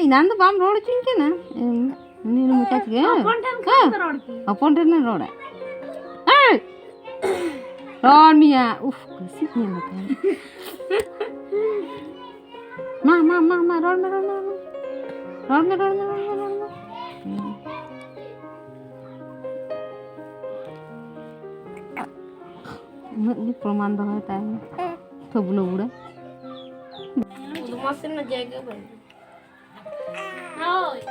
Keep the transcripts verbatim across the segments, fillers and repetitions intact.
ᱮᱱᱟᱱ ᱫᱚ ᱵᱟᱢ ᱨᱚᱲ ᱦᱚᱪᱚᱧ ᱠᱟᱱᱟ᱾ ᱮᱢ, ᱩᱱᱤ ᱫᱚ ᱢᱚᱪᱟ ᱪᱤᱠᱟᱹ? ᱦᱚᱯᱚᱱ ᱴᱷᱮᱱ ᱠᱷᱟᱱ ᱫᱚ ᱨᱚᱲ ᱠᱤ? ᱦᱚᱯᱚᱱ ᱴᱷᱮᱱ ᱮ ᱨᱚᱲᱟ᱾ ᱮᱭ! ᱨᱚᱲ ᱢᱮᱭᱟ᱾ ᱩᱯᱷ, ᱠᱟᱹᱥᱤ ᱧᱮᱞ ᱠᱟᱱᱟ᱾ ᱢᱟ, ᱢᱟ, ᱢᱟ, ᱢᱟ, ᱨᱚᱲ ᱢᱮ, ᱨᱚᱲ ᱢᱮ, ᱨᱚᱲ ᱢᱮ᱾ ᱨᱚᱲ ᱢᱮ, ᱨᱚᱲ ᱢᱮ, ᱨᱚᱲ ᱢᱮ, ᱨᱚᱲ ᱢᱮ᱾ ᱦᱩᱸ᱾ ᱩᱱᱟᱹᱜ ᱜᱮ ᱯᱨᱚᱢᱟᱱ ᱫᱚᱦᱚᱭ ᱛᱟᱭ ᱢᱮ᱾ ᱛᱷᱟᱹᱵᱞᱟᱹ ᱵᱩᱲᱟᱹ᱾ ᱵᱚᱫᱢᱟᱥ ᱨᱮᱱᱟᱜ ᱡᱟᱭᱜᱟ ᱵᱟᱹᱱᱩᱜᱼᱟ᱾ ᱦᱳᱭ᱾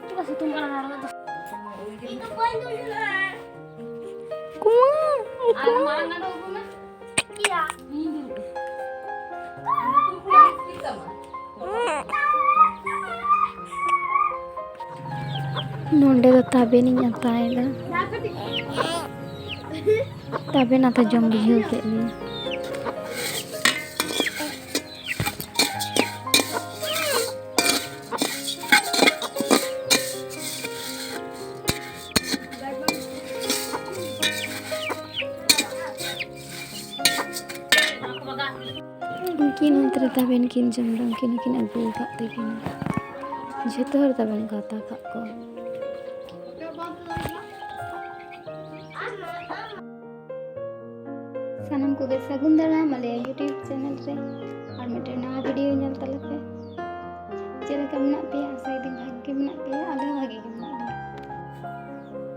ᱪᱮᱫ ᱞᱮᱠᱟ ᱥᱤᱛᱩᱝ ᱠᱟᱱᱟ ᱱᱚᱰᱮ ᱫᱚ᱾ ᱤᱧ ᱫᱚ ᱵᱟᱹᱧ ᱫᱩᱲᱩᱵᱼᱟ᱾ ᱠᱩᱢᱟ, ᱟᱨ ᱠᱩᱢᱟ᱾ ᱢᱟᱲᱟᱝ ᱜᱟᱸᱰᱚ ᱟᱹᱜᱩ ᱢᱮ᱾ ᱤᱧ ᱫᱩᱲᱩᱵᱼᱟ᱾ ᱱᱚᱰᱮ ᱫᱚ ᱛᱟᱵᱮᱱᱤᱧ ᱟᱛᱟᱭᱮᱫᱟ᱾ ᱛᱟᱵᱮᱱ ᱟᱛᱟ ᱡᱚᱢ ᱵᱩᱡᱷᱟᱹᱣ ᱠᱮᱫ ᱞᱤᱧ᱾ ᱩᱱᱠᱤᱱ ᱚᱱᱛᱮ ᱨᱮ ᱛᱟᱵᱮᱱ ᱠᱤᱱ ᱡᱚᱢ ᱮᱫᱟ, ᱩᱱᱠᱤᱱ ᱦᱚᱸᱠᱤᱱ ᱟᱹᱜᱩ ᱟᱠᱟᱫ ᱛᱟᱹᱠᱤᱱᱟ᱾ ᱡᱷᱚᱛᱚ ᱦᱚᱲ ᱛᱟᱵᱮᱱ ᱠᱚ ᱦᱟᱛᱟᱣ ᱠᱟᱜ ᱠᱚᱣᱟ᱾ ᱥᱟᱱᱟᱢ ᱠᱚᱜᱮ ᱥᱟᱹᱜᱩᱱ ᱫᱟᱨᱟᱢ ᱟᱞᱮᱭᱟᱜ YouTube ᱪᱮᱱᱮᱞ ᱨᱮ᱾ ᱟᱨ ᱢᱤᱫᱴᱮᱱ ᱱᱟᱣᱟ ᱵᱷᱤᱰᱤᱭᱳ ᱧᱮᱞ ᱛᱟᱞᱮ ᱯᱮ᱾ ᱪᱮᱫ ᱞᱮᱠᱟ ᱢᱮᱱᱟᱜ ᱯᱮᱭᱟ? ᱟᱥᱟ ᱭᱮᱫᱟᱹᱧ ᱵᱷᱟᱜᱮ ᱜᱮ ᱢᱮᱱᱟᱜ ᱯᱮᱭᱟ, ᱟᱞᱮ ᱦᱚᱸ ᱵᱷᱟᱜᱮ ᱜᱮ ᱢᱮᱱᱟᱜ ᱞᱮᱭᱟ᱾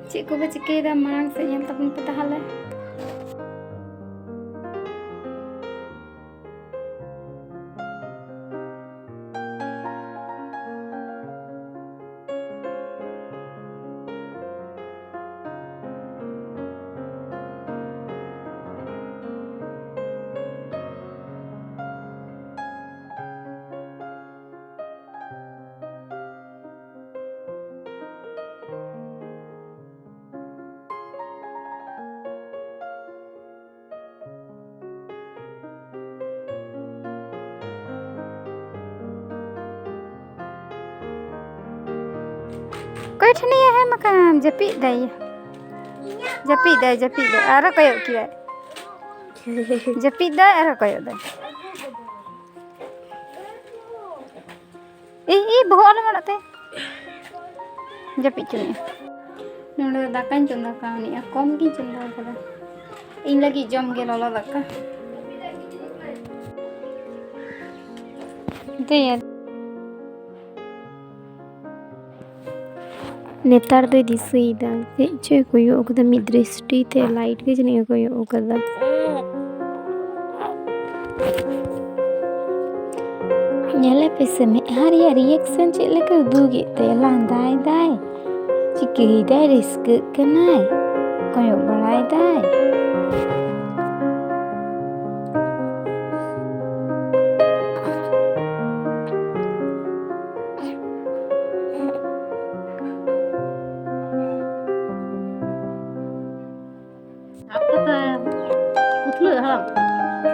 ᱪᱮᱫ ᱠᱚᱯᱮ ᱪᱤᱠᱟᱹᱭᱮᱫᱟ? ᱢᱟᱲᱟᱝ ᱥᱮᱫ ᱧᱮᱞ ᱛᱟᱵᱚᱱ ᱯᱮ ᱛᱟᱦᱚᱞᱮ᱾ ᱚᱠᱚᱭ ᱴᱷᱮᱱ ᱮ ᱮᱢ ᱟᱠᱟᱱ? ᱡᱟᱹᱯᱤᱫ ᱫᱟᱭ᱾ ᱡᱟᱹᱯᱤᱫ ᱫᱟᱭ, ᱡᱟᱹᱯᱤᱫ ᱫᱟᱭ᱾ ᱟᱨᱚ ᱠᱚᱭᱚᱜ ᱠᱮᱫᱟᱭ᱾ ᱡᱟᱹᱯᱤᱫ ᱫᱟᱭ ᱟᱨᱦᱚᱸ ᱠᱚᱭᱚᱜ ᱫᱟᱭ᱾ ᱤ ᱤ ᱵᱚᱦᱚᱜ ᱟᱞᱚᱢ ᱚᱲᱟᱜ ᱛᱮ᱾ ᱡᱟᱹᱯᱤᱫ ᱦᱚᱪᱚ ᱢᱮᱭᱟ᱾ ᱱᱚᱰᱮ ᱫᱚ ᱫᱟᱠᱟᱧ ᱪᱚᱸᱫᱟ ᱠᱟᱣᱱᱤᱡᱼᱟ, ᱠᱚᱢ ᱜᱤᱧ ᱪᱚᱸᱫᱟ ᱟᱠᱟᱫᱟ᱾ ᱤᱧ ᱞᱟᱹᱜᱤᱫ ᱡᱚᱢ ᱜᱮ ᱞᱚᱞᱚ ᱫᱟᱠᱟ᱾ ᱫᱮᱭᱟ᱾ ᱱᱮᱛᱟᱨ ᱫᱚᱭ ᱫᱤᱥᱟᱹᱭᱮᱫᱟ ᱪᱮᱫ ᱪᱚᱭ ᱠᱚᱭᱚᱜ ᱠᱟᱫᱟ, ᱢᱤᱫ ᱫᱨᱤᱥᱴᱤ ᱛᱮ ᱞᱟᱭᱤᱴ ᱜᱮ ᱡᱟᱹᱱᱤᱡ ᱮ ᱠᱚᱭᱚᱜ ᱠᱟᱫᱟ᱾ ᱧᱮᱞᱮ ᱯᱮᱥᱮ ᱢᱮᱫᱦᱟ ᱨᱮᱭᱟᱜ ᱨᱤᱭᱮᱠᱥᱚᱱ ᱪᱮᱫ ᱞᱮᱠᱟ ᱩᱫᱩᱜᱮᱫ ᱛᱟᱭᱟ, ᱞᱟᱸᱫᱟᱭ ᱫᱟᱭ, ᱪᱤᱠᱟᱹᱭ ᱫᱟᱭ, ᱨᱟᱹᱥᱠᱟᱹᱜ ᱠᱟᱱᱟᱭ, ᱠᱚᱭᱚᱜ ᱵᱟᱲᱟᱭ ᱫᱟᱭ᱾ ᱥᱟᱵ ᱠᱟᱛᱮ ᱯᱩᱛᱞᱟᱹ ᱦᱟᱲᱟᱢ,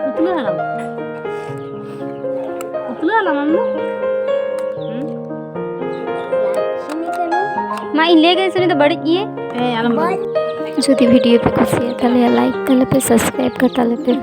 ᱯᱩᱛᱞᱟᱹ ᱦᱟᱲᱟᱢ, ᱯᱩᱛᱞᱟᱹ ᱦᱟᱲᱟᱢ ᱟᱢ ᱫᱚ? ᱦᱩᱸ? ᱢᱟ ᱤᱧ ᱞᱟᱹᱭ ᱠᱟᱹᱫᱟᱹᱧ ᱥᱮ ᱩᱱᱤ ᱫᱚ ᱵᱟᱹᱲᱤᱡ ᱜᱮᱭᱟᱭ᱾ ᱦᱮᱸ, ᱟᱞᱚᱢ ᱞᱟᱹᱭ᱾ ᱡᱩᱫᱤ ᱵᱷᱤᱰᱤᱭᱳ ᱯᱮ ᱠᱩᱥᱤᱭᱟᱜ ᱛᱟᱞᱮᱭᱟ, ᱞᱟᱭᱤᱠ ᱛᱟᱞᱮ ᱯᱮ, ᱥᱟᱵᱥᱠᱨᱟᱭᱤᱵ ᱠᱟᱛᱟᱞᱮ ᱯᱮ᱾